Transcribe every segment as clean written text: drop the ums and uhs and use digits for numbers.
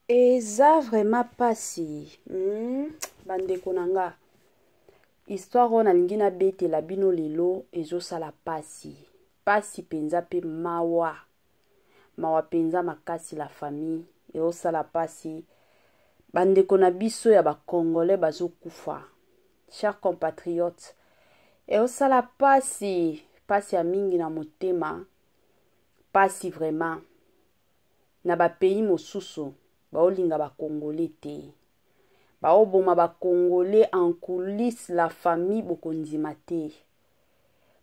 Eza vraiment pasi hmm, bandeko na nga histoire oyo nalingi nabetela bino lelo ezosala pasi pasi mpenza mpe mawa mawa mpenza makasi la famille ezosala pasi bandeko na biso ya bacongolais bazokufa chers compatriotes ezosala pasi pasi ya mingi na motema pasi vraiment na ba pays mosusu baolinga ba congolais te baoboma ba congolais en coulisse la famille bokondima te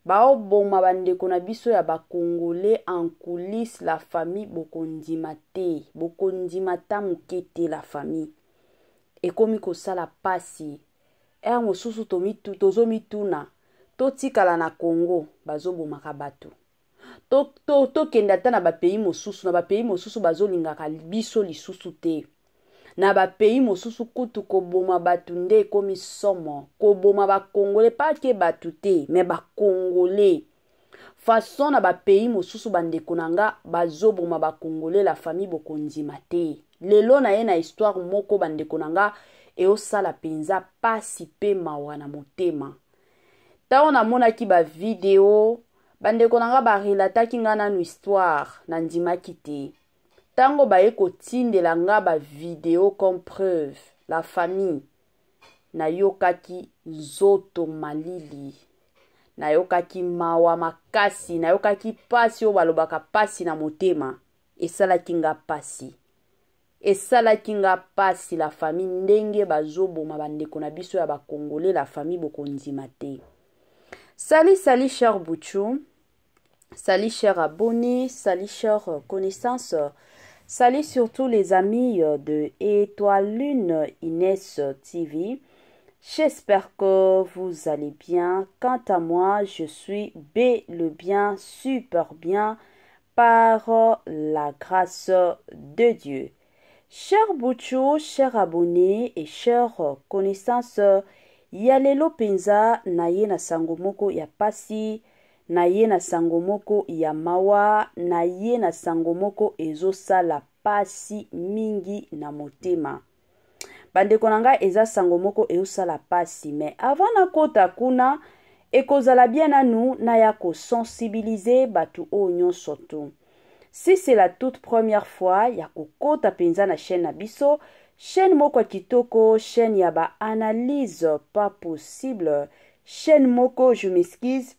baoboma bandeko na biso ya ba congolais en coulisse la famille bokondima te bokondima ta moke te la famille ekomi kosala pasi heure mosusu tozomituna totikala na congo bazobomaka bato tokende to, to ata na bapays mosusu na bapays mosusu bazolingaka biso lisusu te na bapays mosusu kutu koboma bato nde ekomi somo koboma bakongole pake bato te me bakongole façon na bapays mosusu bandeko na nga bazoboma bakongole la famille bokondima te lelo na ye na histoire moko bandeko na nga eosala mpenza pasi mpe mawa na motema ntango namonaki bavideo Bandeko na nga ba relataki nga nanu histoire, na ndimaki te. Tango baye kotindela nga ba video comme preuve, la famille, nayokaki nzoto malili. Nayokaki mawa makasi, nayokaki pasi oyo balobaka pasi na motema. Esalaki nga pasi. Esalaki nga pasi la famille ndenge bazoboma bandeko na biso ya ba congolais la famille bokondima te. Salut salut cher Bouchou. Salut cher abonné, salut cher connaissance. Salut surtout les amis de Étoile Lune Inès TV. J'espère que vous allez bien. Quant à moi, je suis B le bien, super bien par la grâce de Dieu. Cher Bouchou, cher abonné et cher connaissance, ya lelo penza na ye na sango moko ya pasi, na ye na sango moko ya mawa, na ye na sango moko ezosala pasi mingi na motema. Bandeko na ngai eza sango moko eosala pasi mais avant nakota kuna ekozala bien nanu naya ko sensibiliser bato oyo nyonso tu. Si c'est la toute première fois ya kokota mpenza na chaîne na biso, chaîne moko ya kitoko, chaîne ya ba analyse pas possible, chaîne moko je m'excuse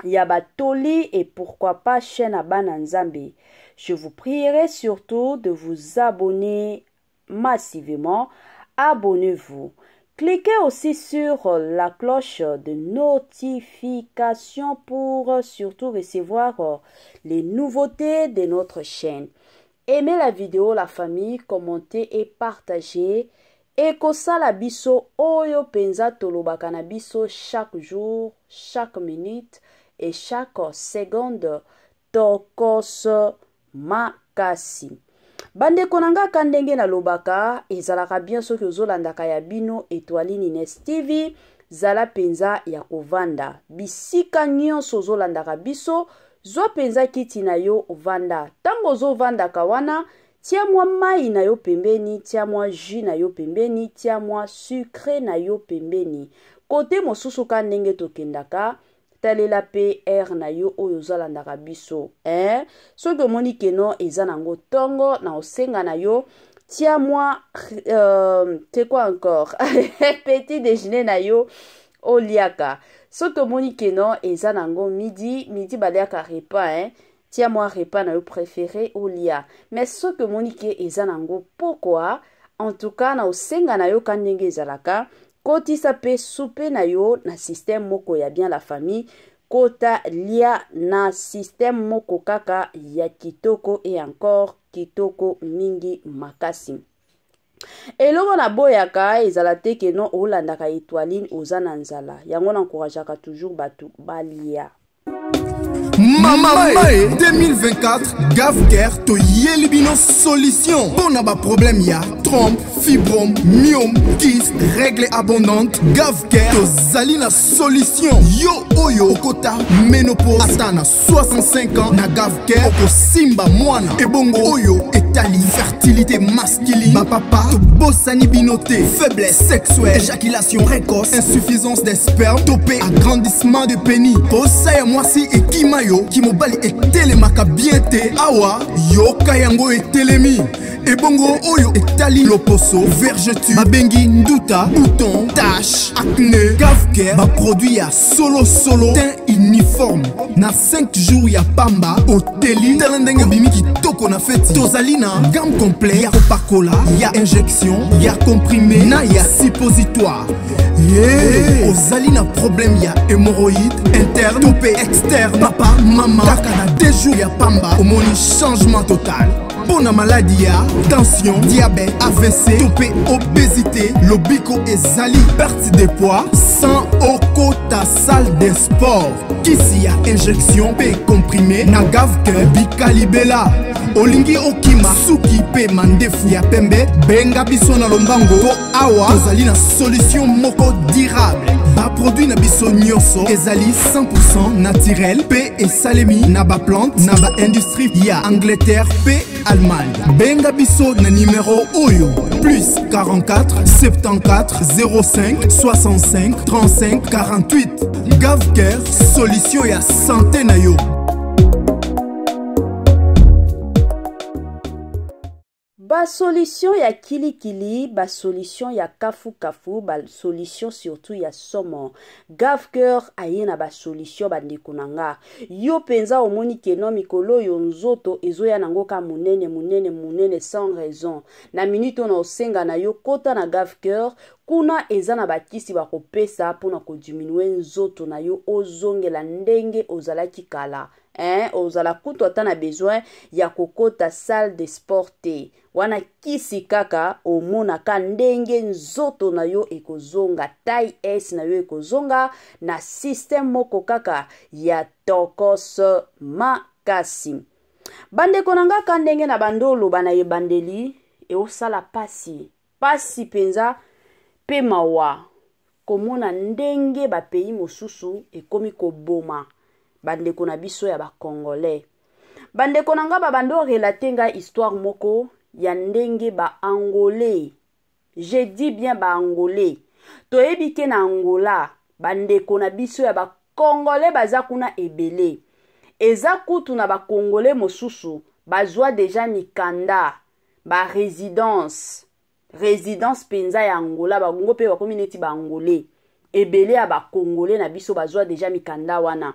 ya ba toli et pourquoi pas chaîne ya bana Nzambe. Je vous prierai surtout de vous abonner massivement. Abonnez-vous. Cliquez aussi sur la cloche de notification pour surtout recevoir les nouveautés de notre chaîne. Aimez la vidéo, la famille, commentez et partagez. Ekosala biso oyo penza tolobaka na biso chaque jour, chaque minute et chaque seconde tokos makasi. Bandeko na nga ka ndenge nalobaka ezalaka bien soki ozolandaka ya bino Etoiline Ines TV zala penza ya kovanda bisika nyonso ozolandaka biso zwa penza kiti na yo vanda ntango ozovandaka wana Tia mwa mayi na yo pembeni, tia mwa jus na yo pembeni, tia mwa sucre na yo pembeni. Kote mosusu ka ndenge tokendaka, talela pe heure na yo oyo ozalandaka biso. Eh, soki omoni que non eza nango tongo, na osenga na yo tia mwa euh, c'est quoi encore petit déjeuner na yo oliaka. Soki omoni que non eza nango midi, midi baliaka repas hein. Tia mwa repas na yo prefere olia. Mais soki omoni ke eza nango pokwa, en tout cas na osenga na yo ka ndenge ezalaka, kotisa pe soupe na yo na système moko ya bien la famille, kota lia na système moko kaka ya kitoko et encore kitoko mingi makasi. Eloko na boyaka ezala te ke non olandaka etoiline oza na nzala yango na encourageaka toujours batu balia. Mama Mae 2024 Gavcare toyeli bino solution mpo na baproblème ya trompe, fibrome, myome, kyste, règle abondante. Gavcare tozali na solution. Yo oyo okota ménopause ata na 65 ans na Gavcare okosimba mwana ebongo oyo. etali fertilité masculine, bapapa tobosani bino te, faiblesse sexuelle, éjaculation précoce, insuffisance des sperme to mpe agrandissement de pénis, posa ya mwasi ekima yo, kimobali etelemaka bien te, awa yoka yango etelemi. Ebongo oyo etali loposo, vergeture babengi nduta, bouton, tache, acné, Gavcare baproduit ya solosolo, teint uniforme na 5 jours ya pamba oteli. Tala ndenge obimi kitoko na feti. Tozali na gamme complet ya kopakola, ya injection, ya comprimé na ya suppositoire. Ye ozali na problème ya hémorroïde interne to mpe externe, papa, mama, kaka na 2 jours ya pamba omoni changement total. Mpo na maladi ya tension, diabète, AVC to mpe obésité, lobiko ezali, perte de poids sans okota salle de sport, kisi ya injection mpe comprimé na Gavcare bikalibela. Olingi okima suki mpe mandefu ya pembe, benga biso na lombango mpo awa tozali na solution moko durable. Baproduit na biso nyonso ezali 100% naturel mpe esalemi na baplante na baindustrie ya Angleterre mpe Allemagne. Benga biso na nimero oyo: plus 44 74 05 65 35 48. Gavcare, solution ya santé na yo. Basolution ya kilikili, basolution ya kafukafu, basolution surtout ya somo. Gavcare aye na basolution. Bandeko na nga, yo mpenza omoni keno mikolo oyo nzoto ezoya nango ka monene monene monene sans raison, na minute oyo na osenga na yo, kota na Gavcare. Kuna eza na bakisi bakopesa mpona kodiminuer nzoto na yo, ozongela ndenge ozalaki kala, hein? Ozala kutu ata na besoin ya kokota salle de sport te. Wana kisi kaka, omonaka ndenge nzoto na yo ekozonga, taille S na yo ekozonga na système moko kaka ya tokos makasi. Bandeko na nga, ka ndenge na bando oloba na ebandeli, eosala pasi, pasi mpenza mpe mawa komona ndenge bapays mosusu ekomi koboma bandeko na biso ya bacongolais. Bandeko na nga, babandi orelater ngai histoire moko ya ndenge baangolais, je dis bien baangolais, toyebi ke na Angola bandeko na biso ya bacongolais baza kuna ebele. Eza kutu na bacongolais mosusu bazwa déjà mikanda, barésidence, résidence mpenza ya Angola. Bango mpe bakomi neti baangolais. Ebele ya bacongolais na biso bazwa déjà mikanda wana.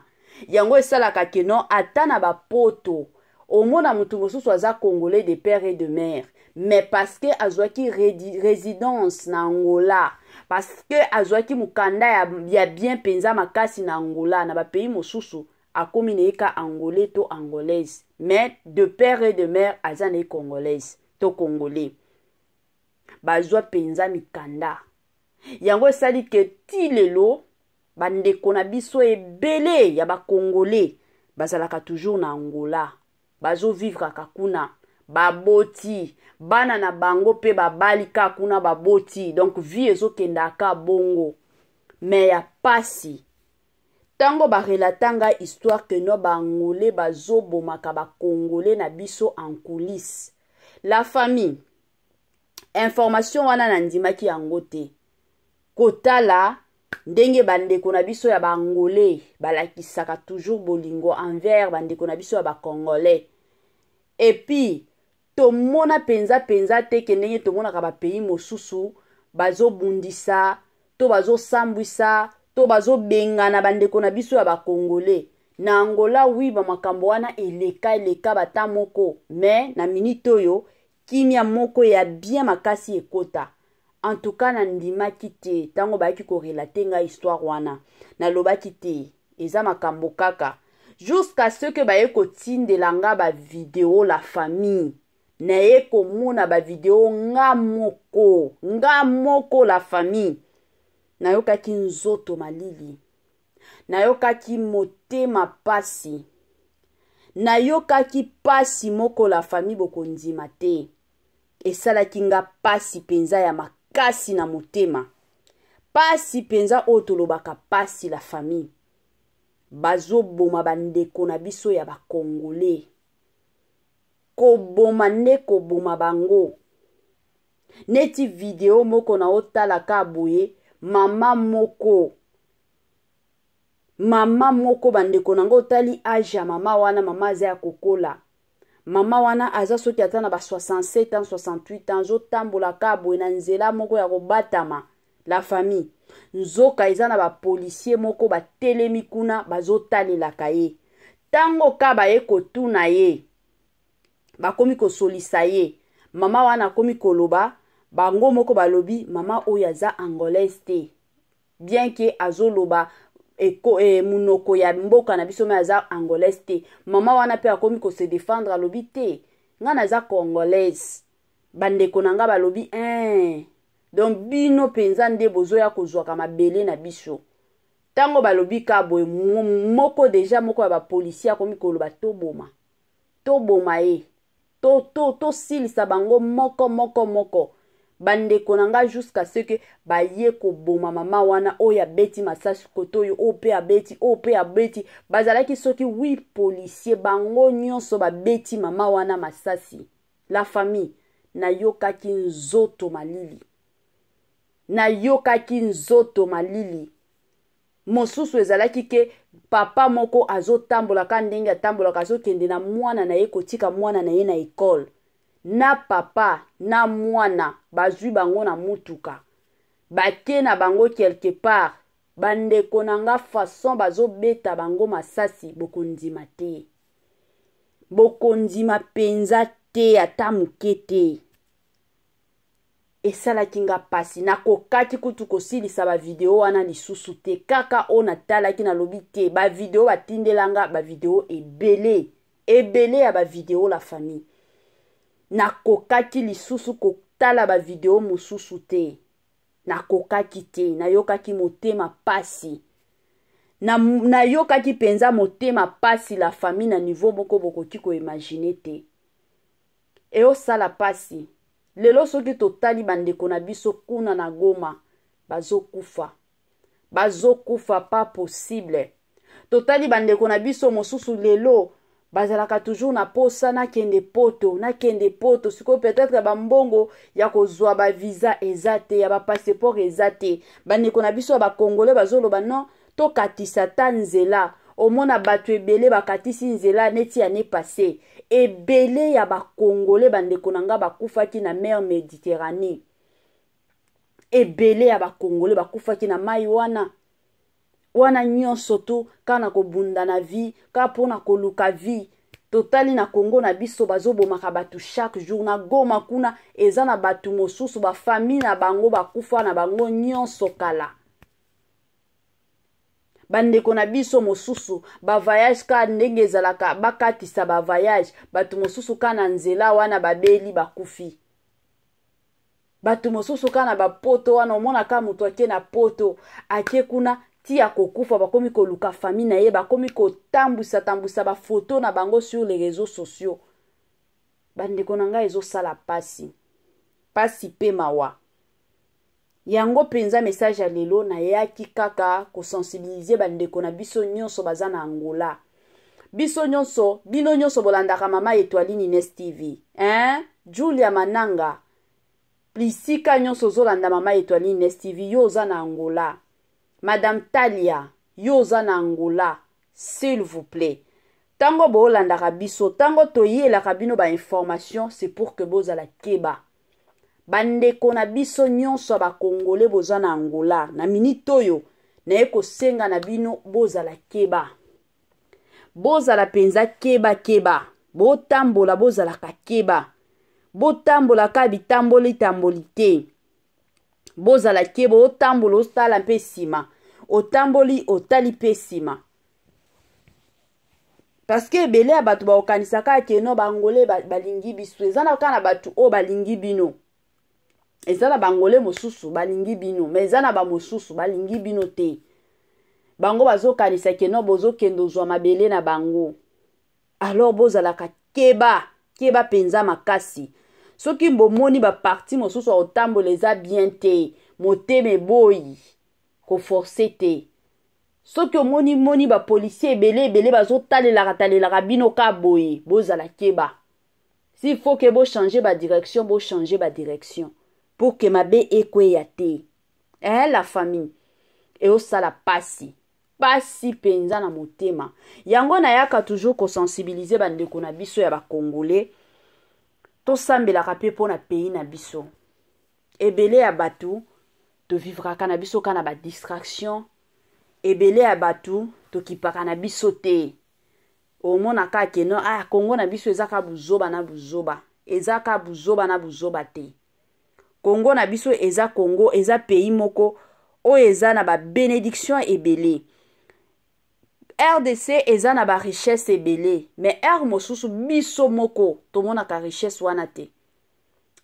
Yango esalaka keno ata na bapoto omona motu mosusu aza congolais de père et de mère, mais parce que azwaki résidence na Angola, parce que azwaki mokanda ya bien mpenza makasi na Angola, na bapays mosusu akomi na ye ka angolais to angolaise, mais de père et de mère aza na ye congolaise to congolais. Bazwa mpenza mikanda yango, esali ke ti lelo bandeko na biso ebele ya bacongolais bazalaka toujours na Angola, bazovivre kuna, baboti bana na bango mpe babali ka kuna, baboti, donc vie ezokendaka bongo. Mais ya pasi, ntango barelater nga histoire ke no baangolais bazobomaka bacongolais na biso en coulisse, la famille, information wana nandimaki yango te. Kotala ndenge bandeko na biso ya baangolais balakisaka toujours bolingo envers bandeko na biso ya bacongolais, et puis tomona mpenza mpenza te ke ndenge tomonaka bapays mosusu bazobundisa to bazosambwisa to bazobengana bandeko na biso ya bacongolais na Angola. Oui, bamakambo wana eleka eleka bata moko, mais na minute oyo kimia moko ya bien makasi ekota. En tout cas, nandimaki te ntango bayaki korelater ngai histoire wana. Nalobaki te, eza makambo kaka, jusqu'à ce que baye kotindela nga bavideo. La famille, naye komona bavideo nga moko, nga moko. La famille, nayokaki nzoto malili, nayokaki motema pasi, nayokaki pasi moko. La famille, bokondima te, esalaki nga pasi mpenza ya makasi na motema, pasi mpenza oyo tolobaka pasi. La famille, bazoboma bandeko na biso ya bacongolais. Koboma nde koboma bango. Neti video moko na otala ka boye, mama moko mama moko bandeko na nga, otali age ya mama wana, mama aza ya kokola. Mama wana aza soki ata na ba 67 ans, 68 ans, azotambola ka boye na nzela moko ya kobatama. La famille, nzoka eza na bapolisier moko batelemi kuna bazotalelaka ye. Ntango ka baye kotuna ye, bakomi kosolisa ye, mama wana akomi koloba, bango moko balobi mama oyo aza angolaise te, bien ke azoloba eko, e, munoko ya mboka na biso, me aza angolaise te. Mama wana mpe akomi kose défendre, alobi te, nga naza congolaise. Bandeko na nga balobi eh, donc bino mpenza nde bozoya kozwaka mabele na biso. Ntango balobi ka boye, moko deja moko ya bapolisier akomi koloba toboma, toboma ye, tosilisa to, to bango moko moko moko. Bandeko na nga, jusqu'à ce que baye koboma mama wana oyo abeti masasi kote oyo, oyo mpe abeti, oyo mpe abeti. Bazalaki soki 8 policier, bango nyonso babeti mama wana masasi. La famille, nayokaki nzoto malili, nayokaki nzoto malili. Mosusu ezalaki ke papa moko azotambolaka ndenge atambolaka, azokende na mwana na ye kotika mwana na ye na ekole. Na papa na mwana bazwi bango na mutuka, bake na bango quelque part. Bandeko na nga, façon bazobeta bango masasi, bokondima te, bokondima mpenza te, ata moke te. Esalaki nga mpasi, nakokaki kutu kosilisa bavideo wana lisusu te. Kaka oyo natalaki, nalobi te, bavideo batindelanga, bavideo ebele ebele ya bavideo. La famille, nakokaki lisusu kotala bavideo mosusu te, nakokaki te. Nayokaki motema pasi, nayokaki mpenza motema pasi, la famille, na niveau moko bokoki koimagine te. Eosala pasi lelo soki totali bandeko na biso kuna na Goma bazokufa, bazokufa pas possible. Totali bandeko na biso mosusu lelo bazalaka toujours na posa nakende poto, nakende poto. Sikoyo peut-être bambongo ya kozwa bavisa eza te, ya bapasseport eza te. Bandeko na biso ya bakongole bazoloba non, tokatisa ta nzela. Omona bato ebele bakatisi nzela neti année passée, ebele ya bakongole, bandeko na nga, bakufaki na mer Méditerranée. Ebele ya bakongole bakufaki na mai wana wana nyonso tu kaka na kobunda na vie, kaka mpona koluka vie. Totali na Kongo na biso, bazobomaka bato chaque jour. Na Goma kuna eza na bato mosusu, bafamille na bango bakufa na bango nyonso kala. Bandeko na biso mosusu bavoyage kaka ndenge ezalaka, bakatisa bavoyage, bato mosusu kaka na nzela wana babeli, bakufi. Bato mosusu kaka na bapoto wana, omonaka moto ake na poto, ake kuna ti ya kokufa, bakomi koluka famille na ye, bakomi kotambwisa tambwisa bafoto na bango sur les réseaux sociaux. Bandeko na ngai, ezosala pasi, pasi mpe mawa. Yango mpenza message ya lelo, nayaki kaka kosensibilize bandeko na biso nyonso baza na Angola. Biso nyonso, bino nyonso bolandaka mama Etoiline Ines TV, hein? Julia Mananga, bisika nyonso ozolanda mama Etoiline Ines TV, yo oza na Angola. Madame Talia, yo oza na Angola, s'il vous plaît, ntango boolandaka biso, ntango toyelaka bino bainformation, c'est pour que bozala keba. Bandeko na biso nyonso ya bakongole boza na Angola, na minute oyo naye kosenga na bino bozala keba, bozala mpenza keba keba. Botambola, bozalaka keba, botambolaka bitamboli tamboli te, bozala keba. Otambola, otala mpe nsima, otamboli, otali mpe nsima, parce que ebele ya bato bakokanisaka ke no, bangole balingi biso. Eza na kaka na bato oyo balingi bino, eza na bangole mosusu balingi bino, mais eza na bamosusu balingi bino te. Bango bazokanisa ke no, bozokende ozwa mabele na bango. Alors bozalaka keba, keba mpenza makasi. Soki bomoni baparti mosusu ya kotambola eza bien te, motema eboyi, koforce te. Soki omoni moni bapolisier ebele ebele bazotalelaka talelaka bino ka boye, bozala keba. S'il faut que bo changer ba direction, bo changer ba direction pour que mabe ekweya te. Eh la famille, eosala pasi. Pasi penza na motema. Yango nayaka toujours ko sensibiliser ba ndeko na biso ya ba Congolais. Tosambelaka pe pona pays na biso. Ebele ya batu tovivraka na biso kaka na ba distraction. Ebele ya batu tokipaka na biso te. Omona kaka ke non, ah, Congo na biso eza kaka buzoba na buzoba. Eza kaka buzoba na buzoba te. Congo na biso eza Congo, eza pays moko oyo eza na ba benediction ebele. RDC eza na ba richesse ebele, mais heure mosusu biso moko tomonaka richesse wana te.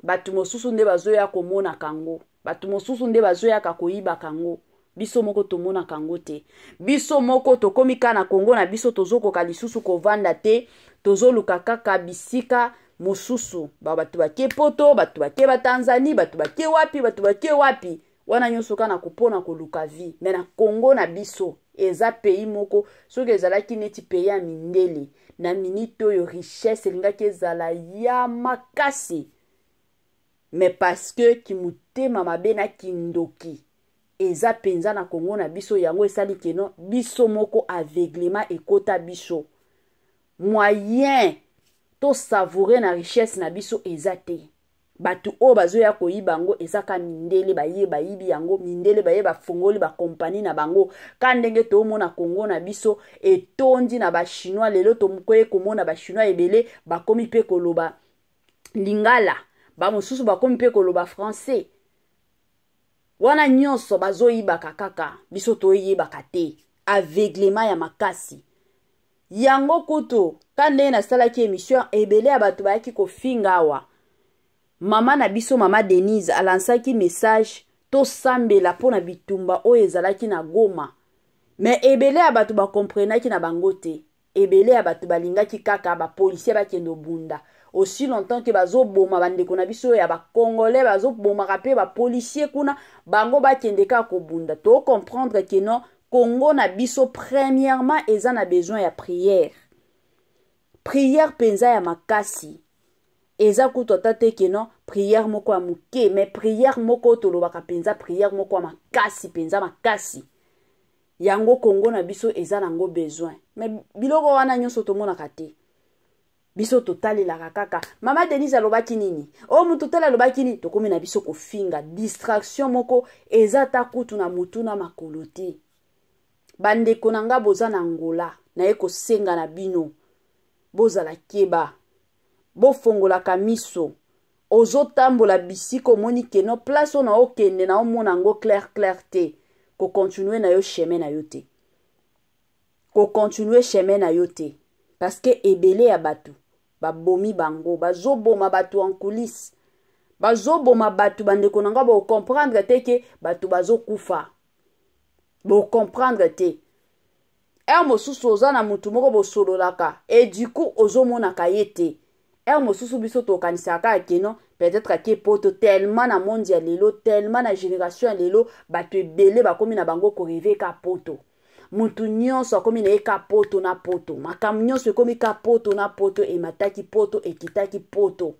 Bato mosusu nde bazoya komonaka yango, bato mosusu nde bazoyaka koyibaka yango. Biso moko tomonaka yango te. Biso moko tokomi kaka na Congo na biso, tozokoka lisusu kovanda te, tozoluka kaka bisika mosusu. Ba bato bake poto, bato bake ba Tanzanie, bato bake wapi, bato bake wapi. Wana nyonso kaka na kopona koluka vie. Mais na Congo na biso eza pays moko, soki ezalaki neti pays ya mindele, na minute oyo richesse elingaki ezala ya makasi. Mais parce que kimutema mabe na kindoki eza penza na Congo na biso, yango esali que non, biso moko aveuglement ekota biso. Moyen to savourer na richesse na biso eza te. Bato oyo bazoya koyiba yango eza ka mindele, baye bayibi yango, mindele baye bafongoli ba compagnie na bango. Ka ndenge tomona Congo na biso etondi na ba chinois, lelo tokoye komona ba chinois ebele bakomi pe koloba lingala, ba mosusu bakomi pe koloba français. Wana nyonso bazoyibaka kaka, biso toyebaka te. Aveuglement ya makasi. Yango kutu, ka ndenge nasalaki émission, ebele ya bato bayaki kofinga awa. Mama na biso, Mama Denise, alansaki message tosambela mpo na bitumba oyo ezalaki na Goma. Mais ebele ya bato bakomprenaki na bango te. Ebele ya bato balingaki kaka ba policiers bakende obunda. Aussi longtemps que bazoboma bandeko na biso ya ba Congolais, bazobomaka pe ba policiers kuna, bango bakende kaka kobunda. To comprendre que non, Congo na biso premièrement eza na besoin ya prière. Prière penza ya makasi. Eza kutu ata te que non, prière moko ya moke, mais prière moko tolobaka penza prière moko ya makasi penza makasi. Yango Congo na biso eza nango besoin. Mais biloko wana nyonso tomonaka te. Biso totalelaka kaka Mama Denise alobaki nini? Oh, mutu tala alobaki nini? Tokomi na biso kofinga. Distraction moko eza ta kutu na mutu na makolo te. Bandeko na nga boza na Angola, naye kosenga na bino bozala keba. Bofongolaka miso. Ozotambola bisika omoni ke no place oyo na okende na omona yango clair clair te. Ko continuer na yo chemin na yo te. Ko continuer chemin na yo te. Parce que ebele ya bato babomi bango, bazoboma bato en coulisses. Bazoboma bato, bandeko na nga, bo comprendre te ke bato bazokufa. Bo comprendre te. Heure mosusu oza na mutu moko bosololaka et du coup ozomonaka ye te. Heure mosusu biso tokanisaka kaka ke non, peut-être ake poto, tellement na monde ya lelo, tellement na génération ya lelo, bato ebele bakomi na bango ko rêver ka poto. Mutu nyonso akomi na ye ka poto na poto. Makambo nyonso ekomi ka poto na poto, emataki poto, ekitaki poto.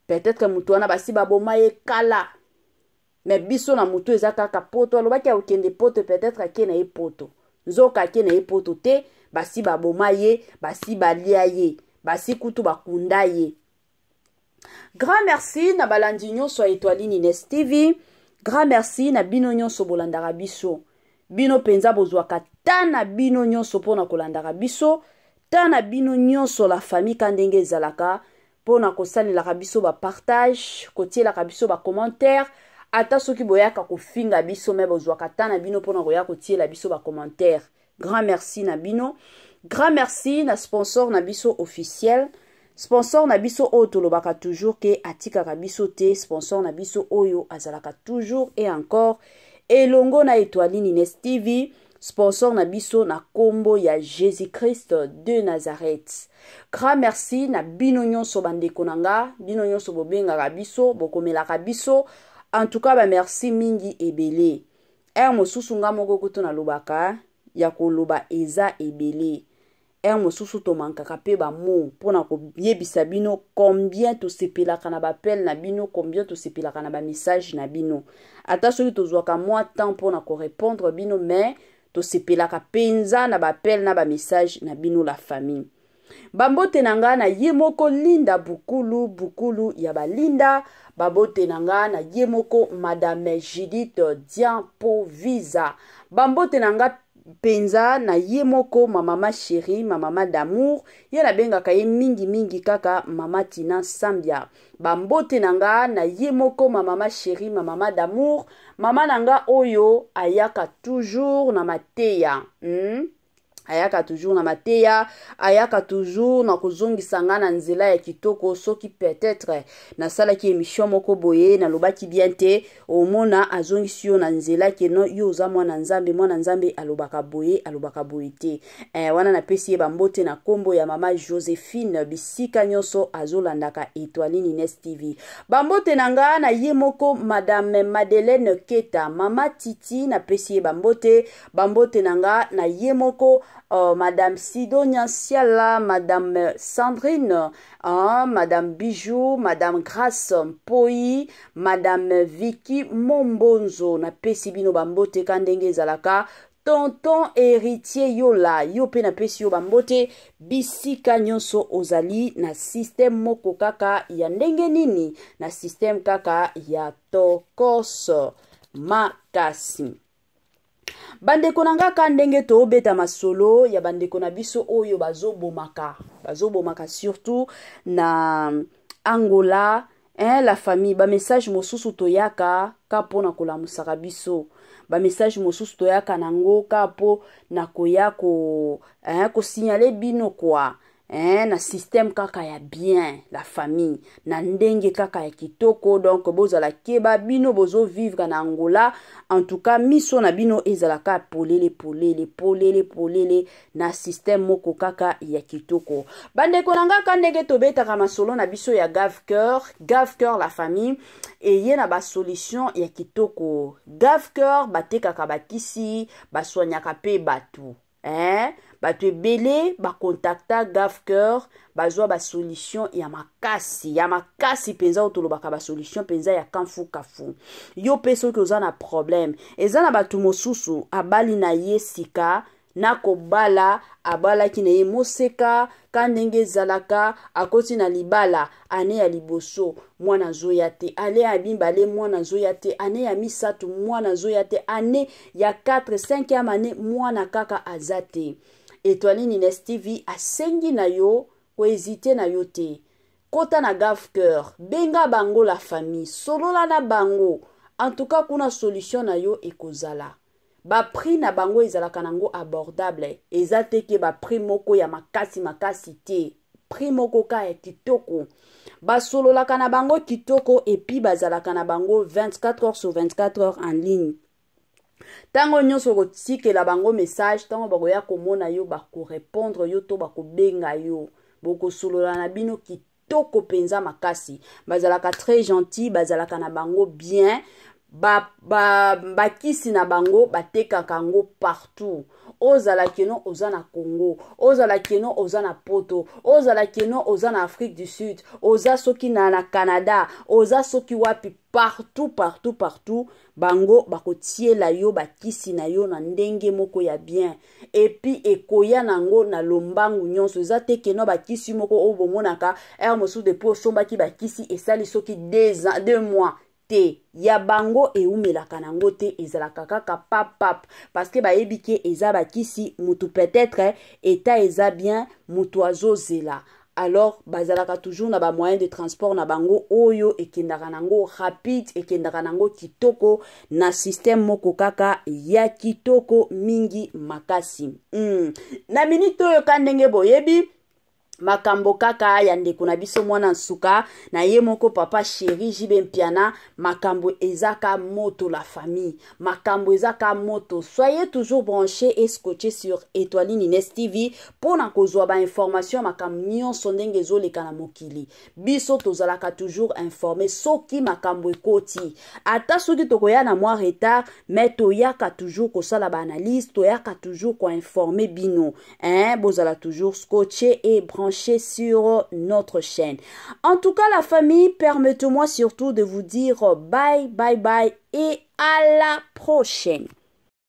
Peut-être mutu wana basi baboma ye kala. Mais biso na mutu eza kaka poto, alobaki akokende poto, peut-être ake na ye poto. Nzoka ake na ye poto te, basi baboma ye, basi balia ye, basi kutu bakunda ye. Grand merci na balandi nyonso ya Etoile Nines TV. Grand merci na bino nyonso bolandaka biso. Bino penza bozwaka ta na bino nyonso mpona kolandaka biso, ta na bino nyonso la famille ka ndenge ezalaka mpona kosalelaka biso ba partage, kotielaka biso ba commentaire, ata soki boyaka kofinga biso mais bozwaka ta na bino mpona koya kotiela biso ba commentaire. Grand merci na bino. Grand merci na sponsor na biso officiel. Sponsor na biso oyo tolobaka toujours ke atikaka biso te, sponsor na biso oyo azalaka toujours et encore elongo na Etoile Nines TV, sponsor na biso na kombo ya Jésus-Christ de Nazareth. Grand merci na bino nyonso bandeko na nga, bino nyonso bobengaka biso, bokomelaka biso. En tout cas ba merci mingi ebele. Heure mosusu nga moko kutu nalobaka ya koloba eza ebele. Heure mosusu tomankaka mpe bamo mpo na koyebisa bino combien tosepelaka na baappel na bino, combien tosepelaka na bamessage na bino. Ata soki tozwaka mwa temps mpo na korépondre bino, mais tosepelaka mpenza na baappel na bamessage na bino, la famille. Bambote na nga na ye moko Linda Bukulu, Bukulu ya balinda. Babote na nga na ye moko Madame Judith Diampovisa. Bambote na nga mpenza na ye moko ma mama chérie, ma mama d'amour, ye nabengaka ye mingi mingi kaka mama Tina Sambia. Bambote na nga na ye moko ma mama chérie, ma mama d'amour, mama na nga oyo ayaka toujours na mateya, Ayaka toujours na mateya, ayaka toujours na kozongisa nga na nzela ya kitoko. Soki peut-être nasalaki émission moko boye, nalobaki bien te, omona azongisi yo na nzela ke no, yo oza mwana Nzambe, mwana Nzambe alobaka boye, alobaka boye te. Wana napesi ye bambote na nkombo ya mama Josephine, bisika nyonso azolandaka Etoiline Ines TV. Bambote na nga na ye moko Madame Madeleine Keta, mama Titi, napesi ye bambote. Bambote na nga na ye moko Madame Sidonia Siala, Madame Sandrine, Madame Bijou, Madame Grace Mpoi, Madame Vicky Mombonzo, napesi bino bambote ka ndenge ezalaka. Tonton Héritier Yola, yo mpe napesi yo bambote bisika nyonso ozali, na système moko kaka ya ndenge nini, na système kaka ya tokos makasi. Bandeko na nga, ka ndenge toobeta masolo ya bandeko na biso oyo bazobomaka, bazobomaka surtout na Angola, hein, la famille, bamessage mosusu toyaka ka mpo na kolamusaka biso, bamessage mosusu toyaka nango ka mpo na koya ko, hein, kosignale bino kwa, hein, na système kaka ya bien, la famille, na ndenge kaka ya kitoko. Donc bozala keba, bino bozovivre na Angola, en tout cas miso na bino ezalaka polele polele polele polele, na système moko kaka ya kitoko. Bandeko na nga, ka ndenge tobetaka masolo na biso ya Gave Cœur, Gave Cœur, la famille, eye na basolution ya kitoko. Gave Cœur batekaka bakisi, baswanyaka mpe bato, hein? Bato ebele bakontakta Gave Cœur, bazwa basolution ya makasi, ya makasi mpenza, oyo tolobaka basolution mpenza ya kamfu kafu. Yo mpe soki oza na problème, eza na bato mosusu abali na ye sika na kobala, abalaki na ye moseka, ka ndenge ezalaka, akoti na libala, ane ya liboso mwana azoya te, ane ya mibale mwana azoya te, ane ya misato mwana azoya te, ane ya 4 5e ane mwana kaka aza te. Etoiline Ines TV asengi na yo, kohésiter na yo te, kota na Gave Cœur, benga bango, la famille, solola na bango. En tout cas kuna solution na yo ekozala. Baprix na bango ezalaka nango abordable, eza te ke baprix moko ya makasi makasi te, prix moko ka ya kitoko. Basololaka na bango kitoko, et puis bazalaka na bango 24 heures sur 24 heures en ligne. Ntango nyonso okotikela bango message, ntango bakoya komona yo, bakorépondre yo to bakobenga yo, bokosolola na bino kitoko mpenza makasi. Bazalaka très gentil, bazalaka na bango bien. Bakisi ba, ba na bango batekaka yango partout. Ozala keno oza na Congo, ozala keno oza na Poto, ozala keno oza na Afrique du Sud, oza soki na Canada, oza soki wapi, partout partout partout, bango bakotiela yo bakisi na yo na ndenge moko ya bien, et puis ekoya nango na lombangu nyonso. Eza te keno bakisi moko oyo bomonaka heure mosusu, depuis osombaki bakisi esali soki 2 mois te, ya bango eumelaka nango te, ezalaka kaka papap, parce que bayebi ke eza bakisi mutu peut-être eta eza bien, mutu azozela. Alors bazalaka toujours na bamoyen de transport na bango oyo ekendaka nango rapide, ekendaka nango kitoko, na système moko kaka ya kitoko mingi makasi. Na minute oyo, ka ndenge boyebi. Makambo kaka ya ndeko na biso mwana nsuka na ye moko papa chéri JB Mpiana, makambo ezaka moto la famille, makambo ezaka moto. Soyez toujours branchés et scotchés sur Étoiline Ines TV mpo na kozwa ba information ya makambo nyonso ndenge ezoleka na mokili. Biso tozalaka toujours informé soki makambo ekoti, ata soki tokoya na mwa retard, mais toyaka toujours kosala ba analyse, toyaka toujours koinforme bino, hein. Bozala toujours scotché et branché sur notre chaîne. En tout cas la famille, permettez-moi surtout de vous dire bye bye bye et à la prochaine.